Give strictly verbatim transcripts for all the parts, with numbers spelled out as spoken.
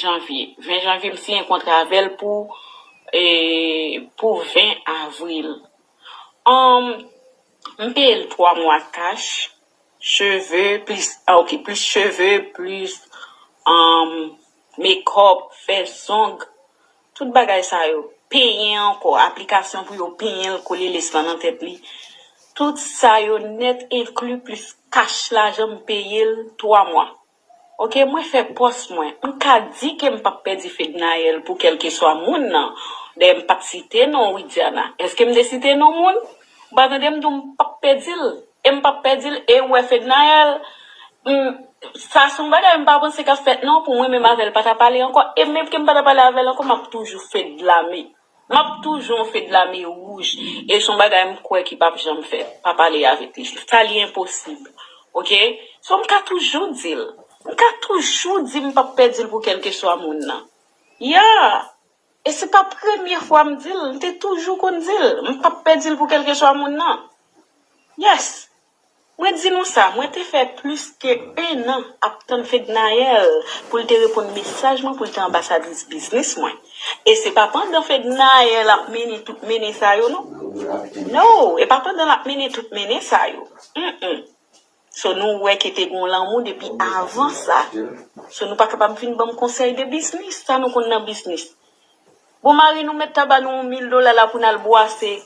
janvye. Ven janvye, m siyen kontra avè l pou, e, pou ven avril. Um, m peye l twa mwa kach, cheve, plis, ah, ok, plis cheve, plis, um, make-up, fè zong, tout bagay sa yo, penyen ankò, aplikasyon pou yo penyen l, kole lès lan nan tèt li. Tout sa yo nèt enkli plis kach lajan m peye l twa mwa. Ok, mwen fè pòs mwen. M ka di ke m p ap pèdi Fednaelle pou kèlkeswa moun nan. Dayè, m p ap site non Widiana. Èske m te site non moun? Ou pa tande m di w m p ap pèdi l? E m p ap pèdi l, e ou wè Fednaelle, m, sa se yon bagay m pa panse k ap fèt non, pou mwen menm avè l pa ta pale ankò. E menm ke m pa ta pale avè l ankò, m ap toujou Fedlame. M ap toujou yon Fedlame wouj. E se yon bagay m kwè ki p ap janm fèt. Pa pale avèk li. Sa li enposib. Ok? So, m ka toujou di l. M ka toujou di m p ap pèdi l pou kèlkeswa moun nan. Ya! E se pa premye fwa m di l. M te toujou konn di l. M p ap pèdi l pou kèlkeswa moun nan. Yes! Mwen di nou sa, mwen te fè plis ke ennan ap tann Fednaelle pou l te reponn mesaj mwen, pou l te anbasadris biznis mwen. E se pa pandan Fednaelle ap mennen tout mennen sa yo, non. No, e pa pandan l ap mennen tout mennen sa yo. Mm-mm. So, nou wè ke te gon lanmou depi avan sa. So, nou pa kapab vin ban m konsèy de biznis. Sa nou konn nan biznis? Bon, mari nou mèt ta ba nou yon mil dola la pou n al bwase.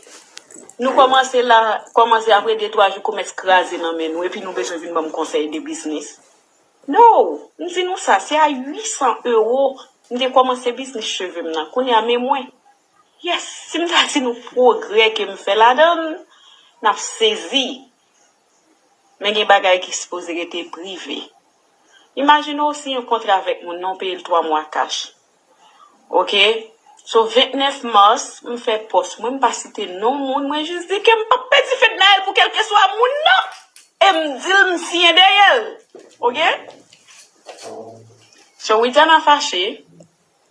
Nou kòmanse la, kòmanse apre de, twa jou, komès kraze nan men nou, epi nou bezwen vin ban m konsèy de biznis. No! M di nou sa, se a uit san ewo m te kòmanse biznis cheve m nan. Kounye a, men mwen. Yes, si m ta di nou pwogrè ke m fè ladan l, n ap sezi. Men gen bagay ki sipoze rete prive. Imajine w siyen yon kontra avèk moun nan, w peye l twa mwa kach. Ok? So, vennèf mas, m fè pòs mwen, m pa site non moun, mwen jis di ke m p ap pèdi Fednaelle pou kèlkeswa moun nan. E m di l m siyen dèyè l. Ok? So, Widiana fache.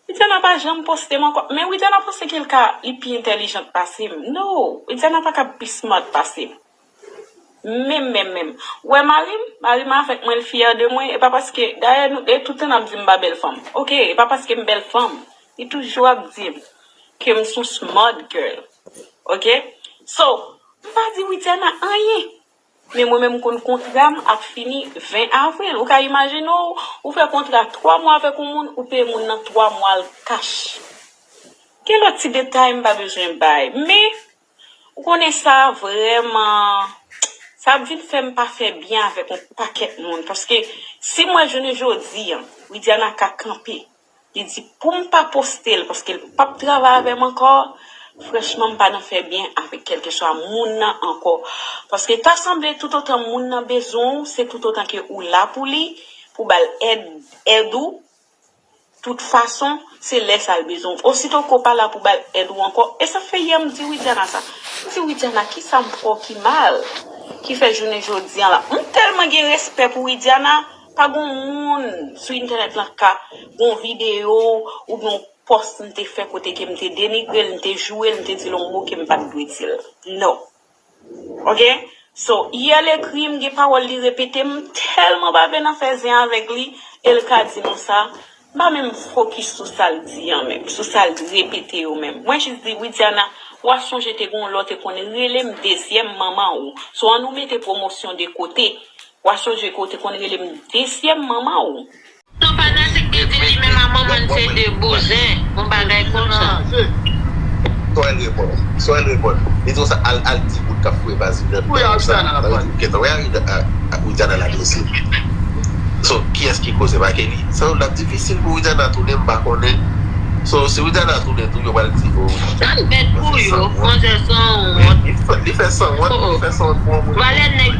Widiana pa janm poste m ankò. Men Widiana panse ke l ka, li pi entèlijant pase m. No, Widiana pa ka pi smart pase m. Menm, menm, menm. Ou wè mari m? Mari m avèk mwen, l fyè de mwen. E pa paske, dayè, nou, e tout tan n ap di m pa bèl fanm. Ok, e pa paske m bèl fanm. Li toujou ap di m ke m s on smart girl. Ok? So, m pa di Widiana anyen. Men mwen menm m konn kontra m ap fini ven avril. Ou ka imajine w, ou fè kontra twa mwa avèk yon moun, ou peye moun nan twa mwa l kach. Gen lòt ti detay m pa bezwen bay. Men, ou konnen sa vrèman, sa ap vin fè m pa fè byen avèk yon pakèt moun. Paske si m wè jounen jodi a, Widiana ka kanpe, li di pou m pa poste l, paske l p ap travay avè m ankò, franchman, m pa nan fè byen avèk kèlkeswa moun nan ankò. Paske ta sanble toutotan moun nan bezwen w, se toutotan ke ou la pou li, pou ba l èd, èd ou, tout fason, se lè sa l bezwen w. Osito ke w pa la pou ba l èd ou ankò, e sa fè yè m di Widiana sa. M di, Widiana, kisa m fè w ki mal, ki fè jounen jodi a la, m tèlman gen respè pou Widiana, pa gon moun sou entènèt lan ka gon videyo oubyen yon pòs m te fè kote ke m te denigre l, m te joure l, m te di l yon mo ke m pa t dwe di l. No. Ok? So, yè l ekri m, gen pawòl li repete, m tèlman pa vle nan fè zen avèk li, e l ka di nou sa, m pa menm fokis sou sa l di an menm, sou sa l repete yo menm. Mwen jis di, Widiana, w a sonje te gon lè w te konn rele m dezyèm manman w. So, ann nou mete pwomosyon de kote. W a sonje ke w te konn rele m dezyèm manman w. Yon fanatik ki di li menm a manman l se de bouzen, yon bagay konsa. Swa l reponn, swa l reponn. Li di konsa, al, al di moun k ap foure vaz nan, nan, nan YouTube, gentan wè a, a, a, Widiana l adrese. So, kiyès ki koze, pa Kelly? Sa yo l ap difisil pou Widiana tounen, m pa konnen. So, si Widiana tounen tou, yo pral di, oh, Widiana fè sanwont. Sa bèt pou yo, manzè sanwont. Li fè, li fè sanwont, li fè sanwont pou yon moun. Valè nèg.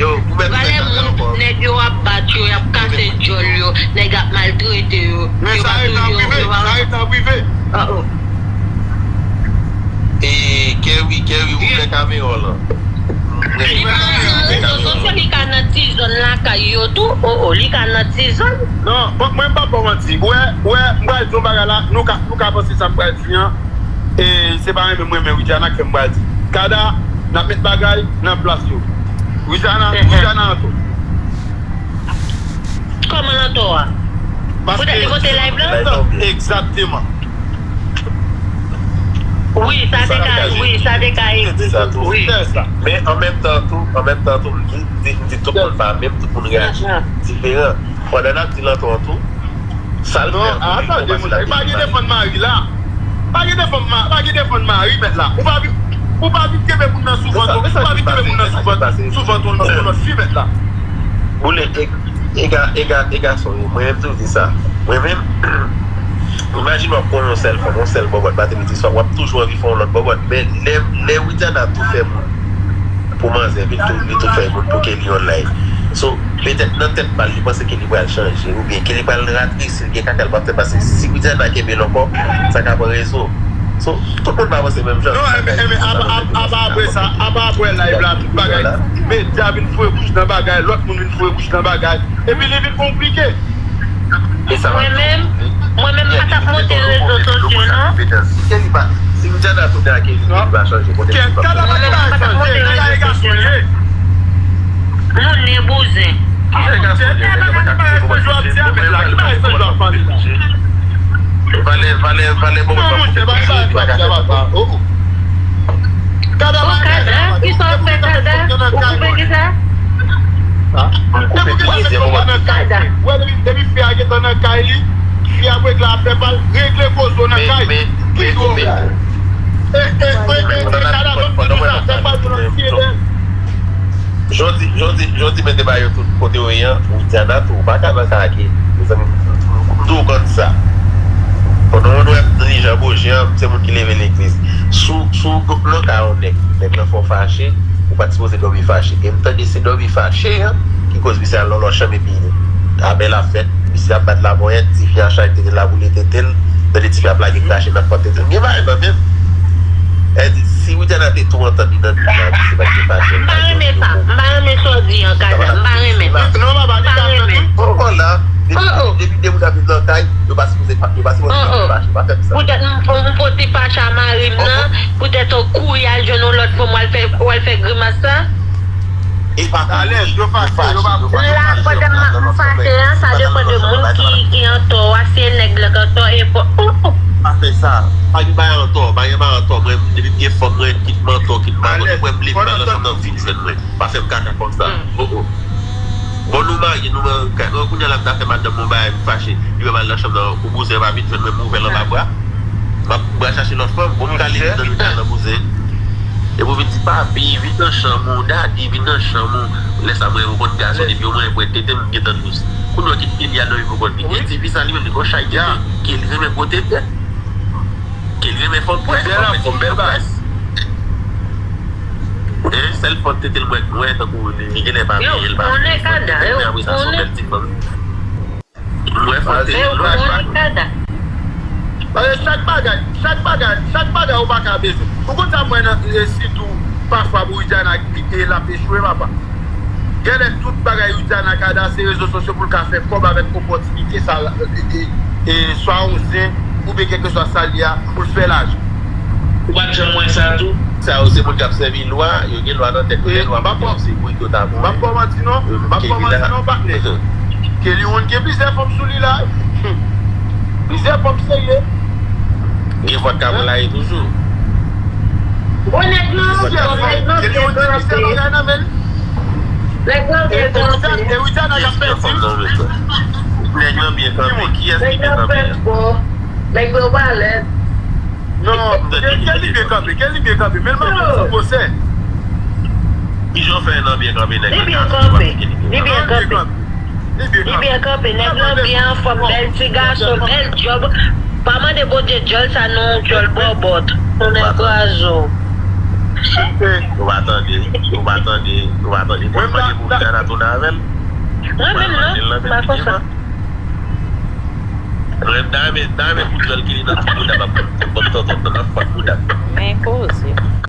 Yo, pou mèt fè kaka ankò. Valè moun, nèg yo ap bat yo, y ap kase djòl yo, nèg ap maltrete yo. Men sa ret nan prive, sa ret nan prive. Oh, oh. E, Kerry, Kerry, ouvè kamera w lan. Li pa nan rezo sosyo, li ka nan ti zòn lakay yo tou. Oh, oh, li ka nan ti zòn. Non, bon, mwen m p ap ba w manti. Ou wè, ou wè, m pral di yon bagay la, nou ka, nou ka panse sa m pral di an. E se pa renmen m renmen Widiana k fè m pral di. Kada, n ap met bagay nan plas yo. Widiana, Widiana antò. Kòman l antò a? Poutèt li monte live lan? Egzakteman. Wi, sa te ka, wi, sa te ka egziste tou, wi. Men an menm tan tou, an menm tan tou, m di, m di, m di tout moun pa menm, tout moun reyaji diferan. Pandan n ap di l antò tou, sa l fè an piblik, pa gen defann mari la. Pa gen defann, pa gen defann mari, mèt la. Ou pa vin, ou pa vin kenbe moun nan sou vant, ou pa vin kenbe moun nan sou vant, sou vant yon lòt fi, mèt la. Boule, e, e, e gason yo, mwen menm tou di sa. Mwen menm, imajine w ap pran yon sèl fanm, yon sèl bòbòt, Martelly di sa, w ap toujou anvi fè yon lòt bòbòt. Men lè, lè Widiana tou fè moun pou manzè, epi l tou, li tou fè moun pou Kelly online. So, petèt nan tèt pa l, li panse ke li pral chanje, oubyen ke li pral ratresi, li gen kaka l pral fè, paske si Widiana kenbe l ankò, sa ka pran rezo. So, tout moun pa panse menm jan. Non, enben, enben, apa, apa, apa apre sa, apa apre live la, tout bagay, medya vin foure bouch nan bagay, lòt moun vin foure bouch nan bagay, epi li vin konplike. Mwen menm, mwen menm pa t ap monte rezo sosyo non. Si Widiana tounen ak Kelly, Kelly pa chanje. Mwen menm pa t ap monte rezo sosyo non. Moun nen bouzen. Valè, valè, valè, bon, mwen pa konprann. Kada, kisa w fè, Kada? Ou koupe kisa? Depi fi a gentan nan kay li, fi a regle afè pa l, regle koze w nan kay. Ki dwòl. E, e, e, e, e, Kada, ban m di nou sa, sa k pral di nan fye dèyè. Jodi, jodi, jodi, mete ba yo tout kote yo ye an, Widiana tou, ou pa ka nan kay ake, mezanmi, m di w konn sa. Pandan w wè m nan Nijan Boje an, m se moun ki leve legliz. Si w, si w nan kay yon nèg, nèg lan fè w fache, ou pa t sipoze dòmi fache. E m tande se dòmi fache an ki koz misye al nan lòt chanm epi apèl ap fèt, misye ap bat laponyèt, tifi a chaje tete l la pou li tete l, tande tifi ap lage krache nan pòt tete l. M gen bagay nan men m. Èdi, si Widiana te tou antann li nan nèg la, misye pa t gen fache. M pa renmen sa. M pa renmen sa w di an, Kaza. M pa renmen. Non, papa, li ka fè tou. Bon, bon, la, depi, depi de moun ap viv nan kay, yo pa sipoze, yo pa sipoze fache. Pa fè m sa. Poutèt m, m pote fache a mari m nan, poutèt w kouri al jwenn yon lòt fanm, w al fè, w al fè grimas sa. E pa kouri, yo fache, yo pa kouri. La, pandan m, m fache an, sa depann de moun ki, ki antò a, si e nèg lan k antò, e pa. Pa fè sa. Pa gen bagay antò, pa gen bagay antò. Mwen, depi m gen fanm, mwen, kit m antò, kit m pa antò. Mwen, m leve nan lòt fanm nan vin jwenn mwen. Pa fè m kaka konsa. Oh, oh. Bon, nou marye, nou nan kay. Kounye a la, m ta fè madanm mwen bagay, m fache. Li wè m al nan chanm nan, ou bouzen pa vin jwenn mwen, m ouvè l anba bra. M ap, m pral chache lòt fanm. Bon, m ka leve nan nou kay nan bouzen. Epi w vin di, papi, vin nan chanm ou, dadi, vin nan chanm ou. Lè sa, mwen, ou konn gason, depi yon mwen pran tete m, m gentan dous. Kounye a, kit Kelly al nan yon pokòt li. E tifi sa, li menm, li gon chay tete. Kelly renmen gwo tete. Kelly renmen fòm pwès. Bèl ap fòm, bèl bagay. E sèl fòm tete l mwen, mwen tankou li, li genlè pa veye, l pa veye. Yo konnen Kada, yo konnen. Mwen fòm tete l mwen. Yo konnen Kada. Paske chak bagay, chak bagay, chak bagay ou pa ka bezwen. Ou konn sa mwen nan, e sitou pafwa pou Widiana e l ap echwe, papa. Genlè tout bagay Widiana Kada se rezo sosyo pou l ka fè kòb avèk opòtinite sa, e, e, e, swa yon zen oubyen kèlkeswa sa l ye a pou l fè lajan. Ou pa t janm wè sa tou? Sa yo se moun k ap sèvi lwa, yo gen lwa nan tèt yo, lè lwa monte yo se bourik yo ta boure. M p ap ba w manti non, m p ap ba w manti non, patnè. Kelly One gen plizyè fanm sou li la. Plizyè fanm serye. Gen vòt ka pran lari toujou. Bon, nèg lan, nèg lan byen kanpe. Nèg lan byen kanpe. Nèg lan byen kanpe. Kiyès ki byen kanpe a? Nèg yo balèz. Non, Kelly byen kanpe, Kelly byen kanpe. Men l manke ti gwosè. Kijan w fè nan byen kanpe nèg la? Li byen kanpe. Li byen kanpe. Li byen kanpe, nèg lan byen anfòm, bèl ti gason, bèl djòb. Pa mande Bondye djòl sa non, djòl bòbòt. Tounen kraze w. Ou pa tande, ou pa tande, ou pa tande. Mwen mande pou Widiana tounen avè l. Mwen menm non, m pa konsa. Mwen ta renmen, ta renmen pou djòl ki li nan ti bouda m ap pran tonton nan fòt bouda. Men koze.